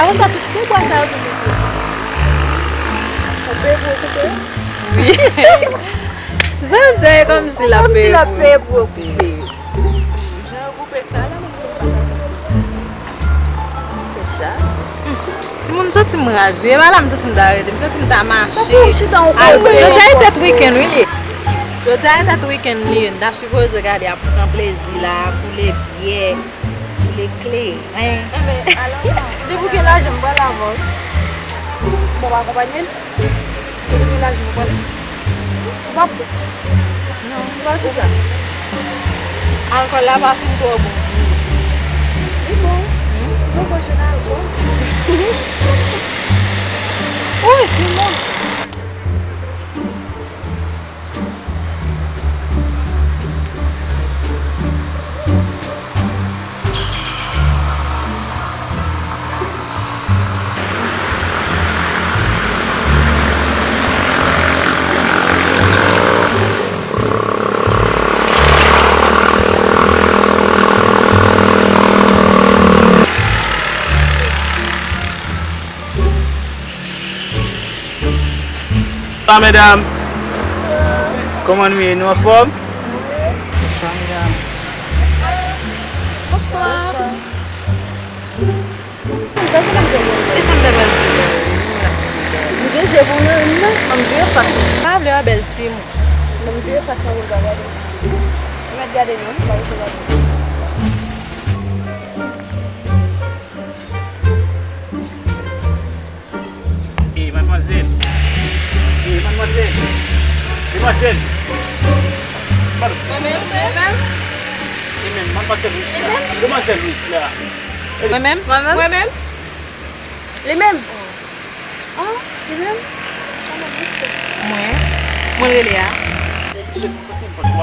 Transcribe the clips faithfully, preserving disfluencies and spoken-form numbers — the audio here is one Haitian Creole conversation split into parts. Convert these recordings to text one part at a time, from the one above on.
Apre sa, tout pye bwa sa yo te koupe. Koupe pou koupe? Wi. Jan w di a, e kòmsi l ap peye pou koupe. Jan yo koupe sa la, mwen menm pa ka koupe. Tèt chaje. Timoun, m santi m raje. E pa la m santi m ta rete. M santi m ta mache. Jodi a e tèt wikenn, wi, li ye. Jodi a e tèt wikenn li ye. M ta sipoze gade ap pran plezi la, koule byè, koule kleren. Enben, alò, depi w gen lajan, m pral avè w. Bon, w akonpanye m? Depi w gen lajan, m pral. Ou p ap bwè? Non. Ou pa sou sa? Alkòl la pa fin twò bon pou ou. Li bon. Wi. Ou poko jwenn alkòl? Wi, timoun. Bonswa, medam. Kòman nou ye? Nou anfòm? Bonswa, medam. Bonswa. Bonswa. E sa m ta pral di w la, wi, m ap mande gade. Ou gen je pou mwen menm, non? Ban m vire fas mwen. Pa vle wè bèl timoun. Ban m vire fas mwen pou l pa gade. Ou mèt gade non, m pa bezwen gade. Ey, madmwazèl! Ey, madmwazèl! Demwazèl! Mwen menm, mwen menm. Ey, men, madmwazèl Rich la. Demwazèl Rich la. Mwen menm? Mwen menm? Mwen menm? Li menm? Oh, li menm? Mwen? Mwen rele a.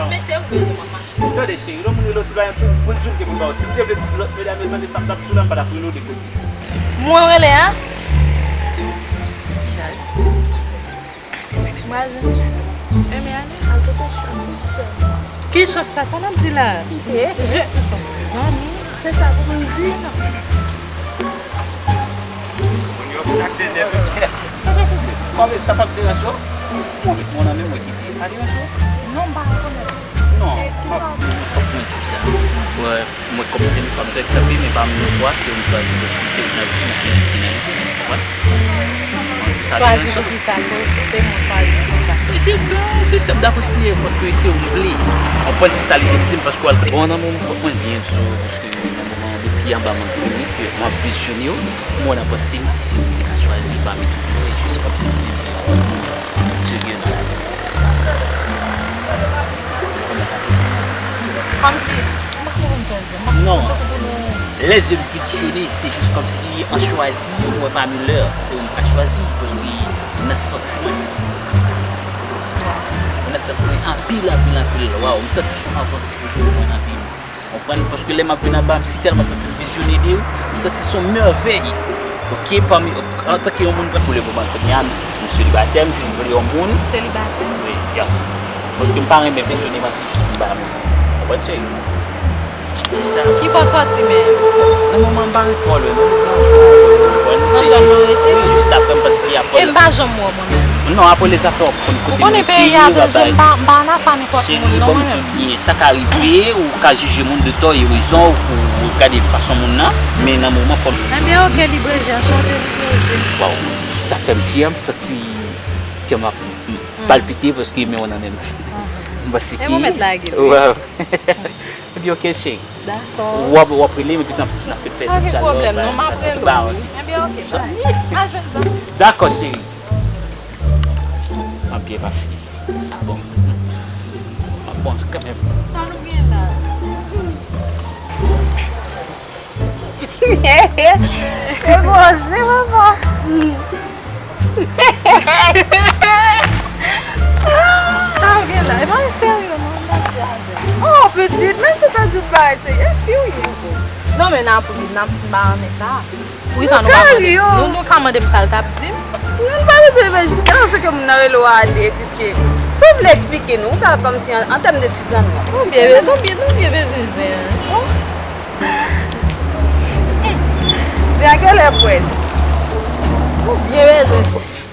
Men se ou bezwen mwen mache. Tande cheri, lè moun rele w, se pa yon moun di w ke pou ba w. Si m te vle di lòt medam yo tande sa m t ap di w la, m pa t ap rele w de kote. Mwen rele a? Chal. Mwen al jwenn pitit. Enben ale. Al pote chans ou sèl. Ki chans sa? Sa n ap di la? Je, zanmi. Se sa pou m di. Moun yo fin ak de nèf. Kòm sa p ap deranje w, mwen met mwen nan men mwen kite. Sa deranje w? Non, m pa rekonèt. Non. E kisa w di? Fòk mwen di w sa. Wè, mwen kòm se m k ap fè kanpe, men pami nou twa, se ou m chwazi, paske se ou nan vi m, ou gen, ou gen nan vi m, ou konprann? Mwen di sa deranje w. Chwazi poukisa? Se ou, se mwen chwazi konsa. Se jis yon sistèm dapresye, paske se ou m vle. Konprann se sa li te di m, paske w al fè. Bon, nan men w, fòk mwen byen di w, paske nan moman depi anba mwen vini, ke m ap vizyone w, m wè nan panse m ke se ou m te ka chwazi pami tout yo, e jis kòmsi m te fè yon sou gen nan lavi. Kòman w ka te di sa? Kòmsi, m pa konprann sa w di. M pa konprann. Non. Tankou pou nou. Lè je m vizyone, se jis kòmsi an chwazi, m wè pami lè, se ou m ka chwazi, paske nan sans mwen, nan sans mwen, anpil, anpil, anpil, waw, m santi se yon avanti pou mwen nan vi m. Konprann? Paske lè m ap vin anba, m si tèlman santi m vizyone de ou, m santi se yon mèvèy. Oke, pami, antanke yon moun, pou le moman, kounye a, m selibatè, m jis vle yon moun. Ou selibatè? Wi, ya. Paske m pa renmen vizyone manti jis pou m ba moun. Konprann, cheri? Se sa. Ki bò w sòti menm? Nan moman, m pa ret twò lwen, non. Konprann? Nan zòn nan w rete? Wi, jis apre m, paske apre. E m pa janm wè w, mwen menm. Non, apre lè zafè w ap konn kote m rete, w ap bay. Ou konnen peyi a, Danje, m pa, m pa nan afè nenpòt moun, non, mwen menm. Cheri, ban m di w byen, sa ka rive, ou ka jije moun de tò e rezon, ou, ou gade fason moun nan, men nan moman fò m. Enben, oke, Libre Jè, anchante, Libre Jè. Waw, sa fè m fyè, m santi kè m ap palpite paske men w nan men m. M panse ke. E mwen mèt lage l, wi. Waw. Epi oke, cheri. Dakò. W ap, w ap rele m, epi n ap, n ap fè tout sa yo. Pa gen pwoblèm, non, m ap rele w, wi. Enben, oke, bye. Al jwenn zanmi. Dakò, cheri. M ap byen pase. Sa bon. M ap bon kanmenm. Sa nou gen la? Se poze, papa. Sa w gen la? E pa serye, non, m ap di avè w. Oh, pitit, menm si w ta di w bagay serye, e fi w ye. Non, men n ap ri, n ap, m pa renmen sa. Poukisa nou pa mande? Nou, nou ka mande m sa l t ap di m? Nou pa bezwen rive jiska la, paske moun nan rele w ale, piske si w vle eksplike nou, ou ka kòmsi an, an tèm de ti zanmi. Nou byen, nou byen, nou byen bezwen zen. Dè a genlè pwès. Ou byen bezwen.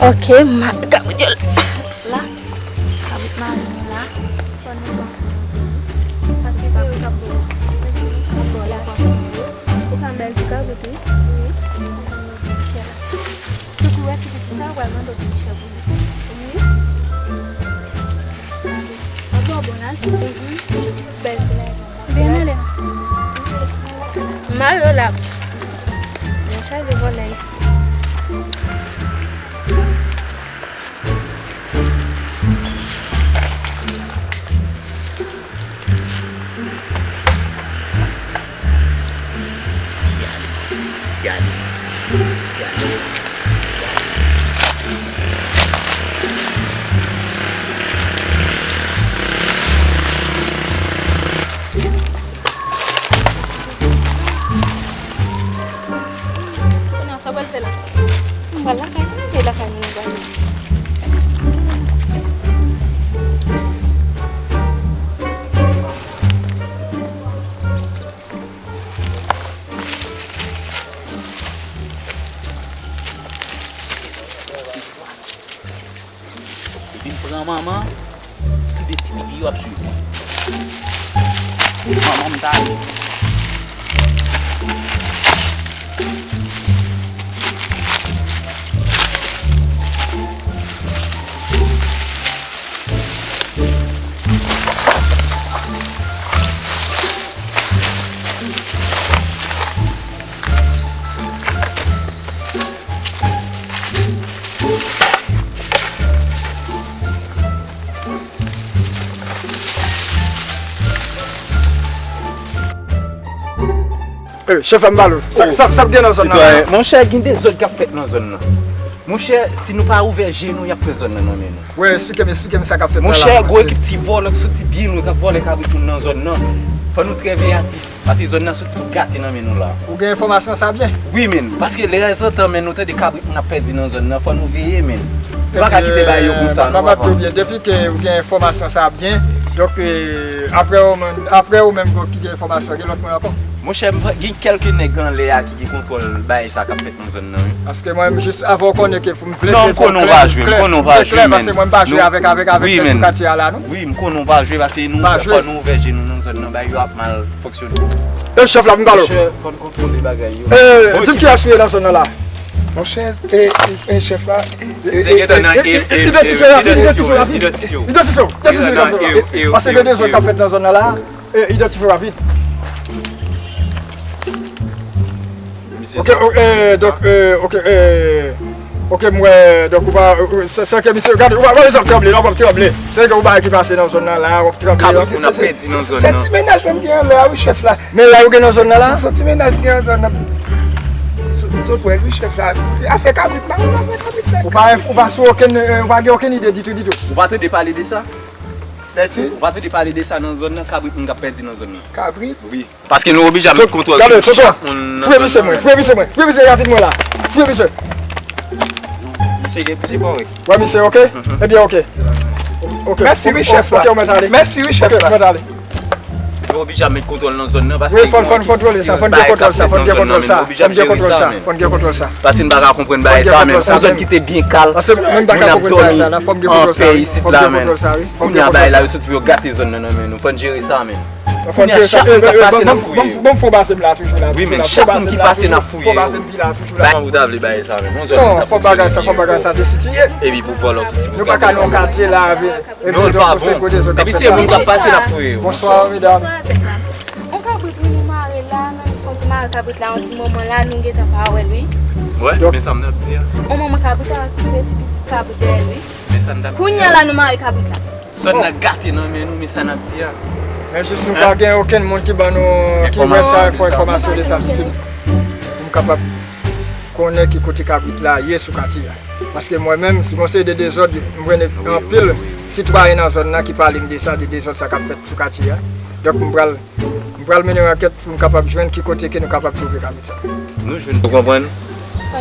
Ok, m a kabrit yo la. La, kabrit mari nou la. Fò nou pran swen yo. Paske se yo k ap ba w, k ap ba w la pwasoneri. Ou ka bèl ti kabrit, wi. Wi. Ou ka mande ti chè la. Tout ou wè ti piti sa, ou pral mande ti chè pou li. Wi. An bon, bon lajan. Bèl ti lajan. Byen ale. Mario la. Mwen chaje vòlè isi. Kounye a, sa w pral fè la? M pral lakay mwen, se lakay mwen m prale. Epi m pran manman, m de ti piti yo ap swiv mwen. Manman m ta ale. Eh, chèf la, m pale w. Sa, sa, sa k gen nan zòn nan la? Sitwayen, monchè, gen dezòd k ap fèt nan zòn nan. Monchè, si nou pa ouvè je nou, y ap pran zòn nan nan men nou. Wi, eksplike m, eksplike m sa k ap fèt la. Monchè, gwo ekip ti vòlè k soti byen lwen k ap vòlè kabrit moun nan zòn nan. Fò nou trè veyatif. Paske zòn nan soti pou gate nan men nou la. Ou gen enfòmasyon sa byen? Wi, men. Paske lè zantan, men, nou tande kabrit moun ap pèdi nan zòn nan, fò nou veye, men. Nou pa ka kite bagay yo konsa, non, papa. Depi ke ou gen enfòmasyon sa byen, donk, eh, apre ou menm, apre ou menm ki gen enfòmasyon, gen lòt moun ankò? Monchè, m pa, gen kèlke nèg anlè a ki gen kontwòl bagay sa k ap fèt nan zòn nan, wi. Paske mwen menm jis avè w konnen ke m vle ke fò klè, m vle klè, paske mwen m pa jwe avèk, avèk, avèk nèg sou katye a la, non. Wi, m konnen w pa jwe, paske nou, fò nou ouvè je nou nan zòn nan, bagay yo ap mal fonksyone. E chèf la, vin pale w. Monchè, fò n kontwole bagay yo. Eh, di m kiyès ou ye nan zòn nan la? Monchè, e, e, e, chèf la, e, se gentan nan e, e, idantifye w rapid, idantifye w rapid. Idantifye w, idantifye w nan zòn nan. Paske gen de zòn k ap fèt nan zòn nan la. Eh, idantifye w rapid. Ok, ok, eh, donk, eh, ok, eh, ok, m wè, donk, ou pa, eh, se, se ke misye, gade, ou pa, w ap tranble, la, w ap tranble. Se ke ou bagay ki pase nan zòn nan la, w ap tranble. Kabrit moun ap pèdi nan zòn nan. Se ti mennaj menm ki anlè a, wi, chèf la. Mennaj ou gen nan zòn nan la? Se ti mennaj ki gen nan zòn nan. Sot, sot wè, wi, chèf la. Afè kabrit la, afè kabrit la. Ou pa, ou pa sou okenn, eh, ou pa gen okenn ide ditou, ditou. Ou pa tande pale de sa? Ou pa tande pale de sa nan zòn nan, kabrit moun k ap pèdi nan zòn nan. Kabrit? Wi. Paske nou oblije ap met kontwòl sou chak moun nan zòn nan. Fouye misye mwen, fouye misye mwen, fouye misye rapid mwen la. Fouye misye. Misye gen, misye kòrèk. Wè misye, ok? Ebyen, ok. Ok. Mèsi, wi, chèf la. Ok, ou mèt ale. Mèsi, wi, chèf la. Ok, ou mèt ale. Nou oblije ap met kontwòl nan zòn nan paske gen yon kantite bagay k ap fèt nan zòn nan, men nou oblije ap jere sa, men. Fò n gen kontwòl sa, fò n gen kontwòl sa. Paske n pa ka konprann bagay sa, men. Yon zòn ki te byen kalm, moun ap dòmi, an pè isit la, men. Kounye a bagay la, yo soti pou yo gate zòn nan nan men nou. Fò n jere sa, men. Kounye a, chak moun k ap pase, n ap fouye yo. Wi, men, chak moun ki pase, n ap fouye yo. Kòman ou ta vle bagay sa, men? Yon zòn ki t ap fonksyone byen. Epi pou vòlè soti pou gate. Non, l pa bon. Depi se moun k ap pase, n ap fouye yo. Bonswa, medam. Bonswa, chèf la. On kabrit, wi, nou mare la, nou fè on ti mare kabrit la, on ti moman la, nou gentan pa wè l, wi. Wè, men sa m t ap di a. On manman kabrit la ki fè ti pitit kabrit dèyè l, wi. Men sa n t ap di a. Kounye a la, nou mare kabrit la. Zòn nan gate nan men nou, men sa n ap di a. Men jis nou pa gen okenn moun ki ban nou, ki wè sa, fè enfòmasyon de sa ditou. Pou m kapab konnen ki kote kabrit la ye sou katye a. Paske mwen menm, si gon seri de dezòd, m konnen anpil sitwayen nan zòn nan ki pale m de sa, de dezòd sa k ap fèt sou katye a. Donk, m pral, m pral mennen yon ankèt pou m kapab jwenn ki kote ke nou kapab twouve kabrit sa. Nou jwenn, ou konprann?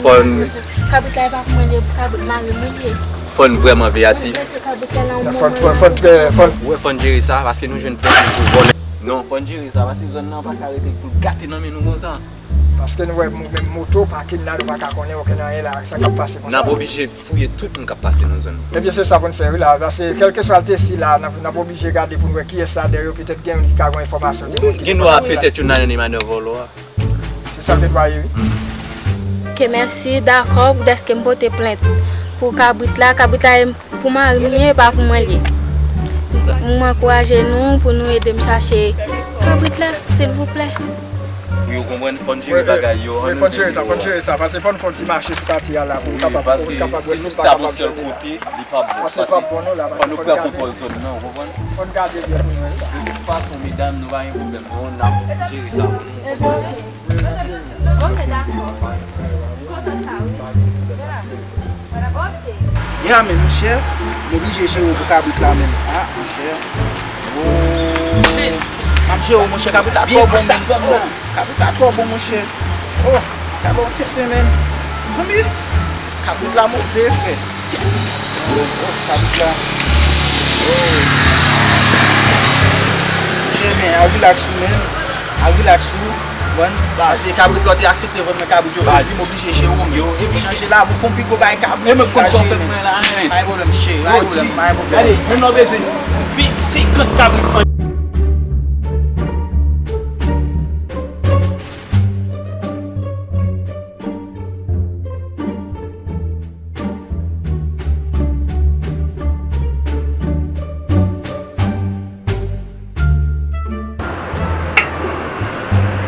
Fò n... Kabrit la, e pa pou mwen, li e pou kabrit mari m li ye. Fò n vrèman veyatif. Mwen se kabrit la, nan yon moman la. Fò n, fò n, fò n, fò n... Ou wè, fò n jere sa, paske nou jwenn plen pou vòlè. Non, fò n jere sa, paske zòn nan pa ka rete pou l gate nan men nou konsa. Paske nou wè mo-, menm moto pakin la, nou pa ka konnen okenn anyen la, sa k ap pase konsa. N ap oblije fouye tout moun k ap pase nan zòn nan. Ebyen, se sa pou n fè, wi, la. Paske, kèlkeswa l te fi la, n ap, n ap oblije gade pou n wè kiyès ladan yo, petèt gen youn ki ka gen enfòmasyon de moun ki te pran la. Gen dwa petèt youn nan yo ni manèv vòlò a. Se sa l te dwa ye, wi. Ok, mèsi, dakò, dèske m pote plent pou kabrit la. Kabrit la, e pou mari m li ye, e pa pou mwen li ye. M ankouraje nou pou nou ede m chache kabrit la, silvouplè. Pou yo konprann, fò n jere bagay yo. Wi, fò n jere sa, fò n jere sa, paske fò n fè yon ti mache sou katye a la, pou n kapab, pou n kapab wè si n pa kapab jwenn li. Paske si nou establishye l kote, li p ap bon, paske fò nou pran kontwòl zòn nan, ou konprann? Fò n gade byen pou nou wè sa. De tout fason, medam, nou pa gen pwoblèm, non, n ap jere sa pou nou. Ok, dakò. Kontan sa, wi. Ok. Ya, men, monchè, m oblije jere w pou kabrit la, men. Ah, monchè. Oh. M ap jere w, monchè, kabrit la twò bon, men. Oh, kabrit la twò bon, monchè. Oh, gade yon tenten, men. Zanmi, kabrit la move, frè. Oh, oh, kabrit la. Oh. Monchè, men, al relax ou, men. Al relax ou. Bon, paske kabrit lò te aksepte vann mwen kabrit yo, yo di m oblije jere w, men. Chanje la, pou fè yon pi gwo bay kabrit. E mwen konn sa w fè mwen la, men. Pa gen pwoblèm, cheri, pa gen pwoblèm, pa gen pwoblèm. Gade, menm lè w bezwen vin senkant kabrit.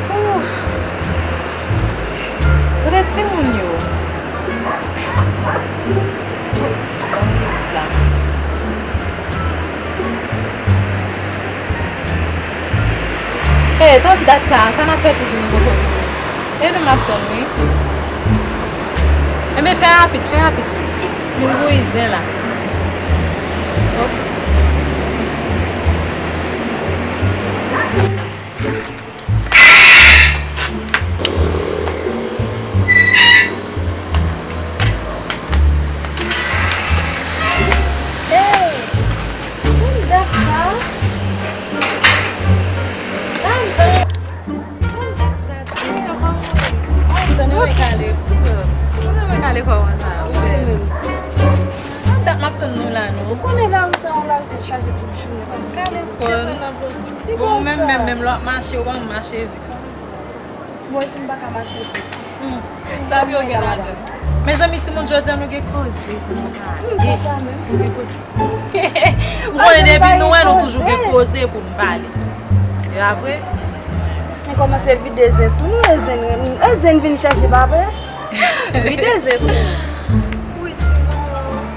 Ooh. Kote timoun yo? Ban m pitit la. Hey, tann dat sa, sa n ap fè toujou nou poko rive? E nou m ap tann, wi. Enben, fè rapid, fè rapid. Vin bouyi zen la. Ok. Hey! Tann dat sa. Tann, tann. Tann dat sa, ti, yo pa mouri. Tann, yo kale. Tann, yo kale kòman sa. Tann dat m ap tann nou la, non. Ou konnen lari sa, yon lari tèt chaje tout jounen. Kale kò. Bon, menm, menm, menm lè w ap mache, ou pa konn mache vit. Mwen si m pa ka mache vit. Hmm. Sa vle w gen ladan. Mezanmi, timoun, jodi a nou gen koze pou nou pale. Hmm, konsa menm. Nou gen koze. Ou konnen depi nou wè nou toujou gen koze pou nou pale. E pa vre? Nou kòmanse vide zen sou nou, e zen, e zen vin chèche pa vre? Vide zen sou nou. Wi, timoun.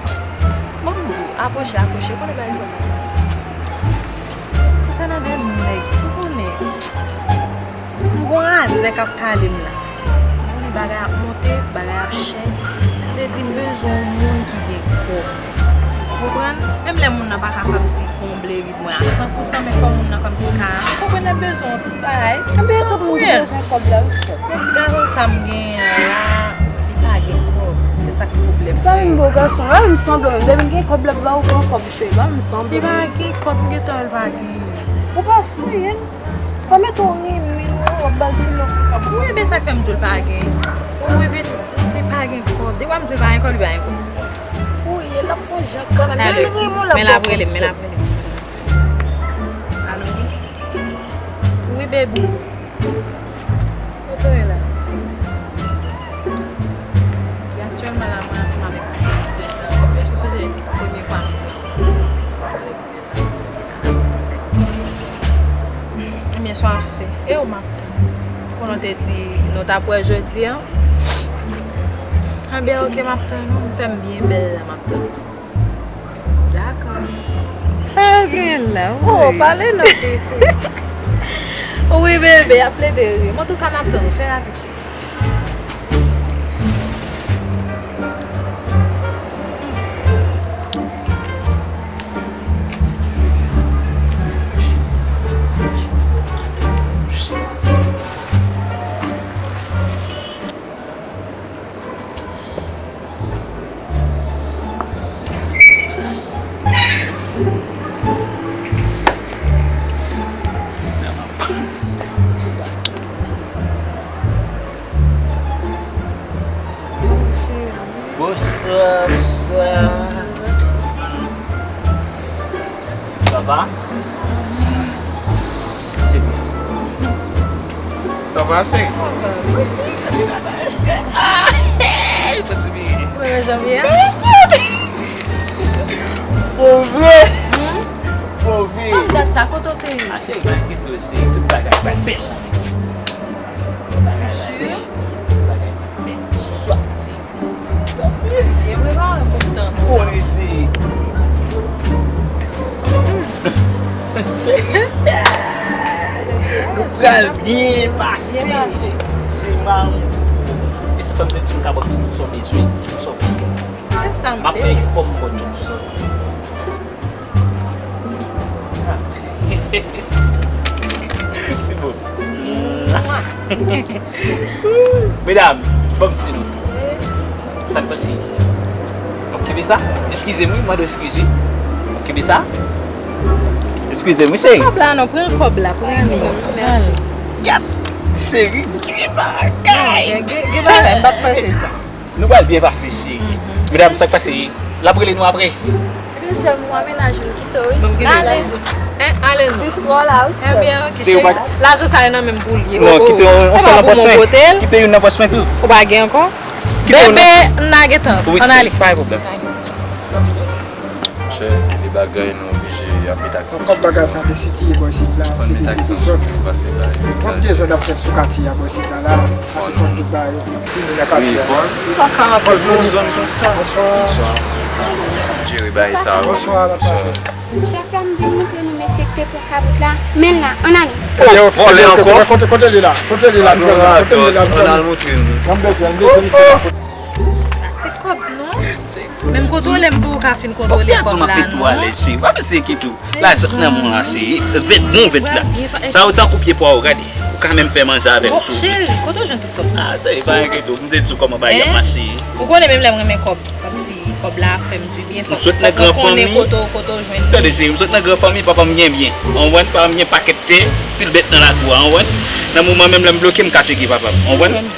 Bon, m di w, apwoche, apwoche, konnen bagay sa. Konsènan de nèg, ti konnen. M gon razè k ap kale m la. M konnen bagay ap monte, bagay ap chè. Sa vle di m bezwen yon moun ki gen kòb. Ou konprann? Menm lè moun nan pa ka kòmsi konble vid mwen a san pou san, men fò moun nan kòmsi ka, ou konprann, lè m bezwen yon bagay. Ebyen, tout moun ki bezwen kòb la, wi, sòt. Men ti gason sa m genyen an la, li pa gen kòb. Se sa k pwoblèm mwen. Pa menm bo gason, pa menm sanble menm. Depi l gen kòb la, pou ba ou pran kòb, cheri, pa menm sanble. Li pa gen kòb, m gentan wè l pa genyen. Ou pa fouye l. Fò mete w renmen l, w ap ba l ti lòt kòb. Wi, men sa k fè m di w l pa gen. Wi, pitit, li pa gen kòb. Depi w ap di l pa gen kòb, li pa gen kòb. Fouye, l ap fè w jan kanal. Lè l renmen w, l ap ba w kòb sòt. Men l ap rele m, men l ap rele m. Alo, wi. Wi, baby. Kote w ye la? Wi, aktyèlman la, mwen ansanm avèk de zanmi. Èske w sonje premye fwa nou te rankontre? Ebyen, sa w ap fè? E w m ap tann. Konnen w te di nou t ap wè jodi a? Ebyen, oke, m ap tann ou. M fè m byen bèl la, m ap tann ou. Dakò. Sa yo gen la, wi. Oh, pale non, pitit. Wi, bebe, ap plede ri. Antouka, m ap tann ou. Fè rapid, cheri. Ça va? C'est bien. Ça va, c'est? Mwen, Janvier. Bon vre. Bon vre. Kòm dat sa, kote w te ye? Achte grann ki dosye, tout bagay bay bèl. Ou si? Bagay bay bèl. Swa. Byen prepare pou m tann. Konnen se. Nou pral byen pase. Byen pase. Se maron. E se fè m te di m ka ba w tout sa w bezwen, tout sa w vle. Se sa m te. M ap fè efò m ba w tout sa w vle. Se bon. Medam, ban m di nou. Sa k pase? W ap kenbe sa? Eskize m, wi, mande w eskize. W ap kenbe sa? Eskize m, wi, cheri. Kòb la, non, pran kòb la, pran li. Mèsi. Gad, cheri, gen bagay. Gen, gen, gen bagay, m p ap panse sa. Nou pral byen pase, cheri. Medam, sa k pase? L ap rele nou apre. Epi sè m, ou a mennaj ou, kite w, wi. Bon, kite l. Ann ale. Hein, ale non. Ti istwa la, wi, sè m. Ebyen, ok, cheri. Lajan sa yo nan menm pou l ye. Non, kite yon, yon sèl nan pòch mwen. Kite youn nan pòch mwen tou. Ou pa gen ankò? Bebe, n a gen tan. Ann ale. Pa gen pwoblèm. Monchè, gen de bagay nou oblije ap met aksan sou. Kòm bagay sa te sitiye bò isit la, se de dezòd. Twòp dezòd ap fèt sou katye a bò isit la, la. Pase fòl tout bagay yo. Fini nan katye a. Li pa ka ap fè yon zòn konsa. Bonswa. Jere bagay sa yo. Bonswa, papa. Chèf la, m vin montre nou mesye k te pran kabrit la. Men l la, ann ale. Yo, vòlè ankò. Kote, kote li la? Kote li la? Kote li la? Ann al montre nou. Ann bezwen, ann bezwen, misye pa kote. Ti kòb non. Menm kontwole m pou ou ka fin kontwole kòb la non. Ou pèdi m ap ret twò alèz, cheri. Pa pase ki tou. Lajan nan mwen an, cheri. Vèt bon, vèt la. Sa yo tankou pye pwawo, gade. Ou ka menm fè manje avè l si w vle. Cheri, kote w jwenn tout kòb sa? Ah, cheri, pa enkyete w. M te di w kòman bagay ap mache. Ou konnen menm lè m renmen kòb. Kòmsi kòb la fè m dibyen. M sot nan gran fanmi. Kote w, kote w jwenn li. Tande, cheri, m sot nan gran fanmi, papa m gen byen. Ou konprann? Papa m gen pakèt tè, pil bèt nan lakou a, ou konprann? Nan moman menm lè m bloke, m ka tcheke papa m. Ou konprann?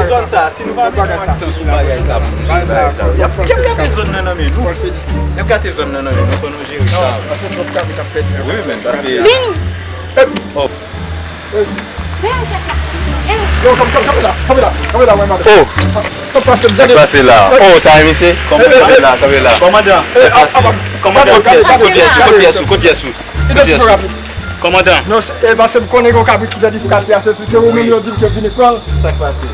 Zòn sa, si nou pa mete aksan sou bagay sa pou nou jere bagay sa yo, y ap, y ap gate zòn nan nan men nou. Y ap gate zòn nan nan men nou, fò nou jere sa. Wi, men sa se. Vini! Oh. Vini, chèf la. Yo, kanpe la, kanpe la, kanpe la, wè, madanm. Oh. Sa k pase, sa k pase la? Oh, sa e misye? Kanpe la, kanpe la. Kòmandan. Kòmandan, kot pyès ou, kot pyès ou, kot pyès ou? Kòmandan. Non, se, e, paske m konnen gen yon kabrit ki pèdi sou katye a, se, se ou menm yo di m ke vini pran l. Sa k pase?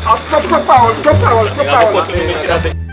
Ap, twòp, twòp pawòl, twòp pawòl, twòp pawòl.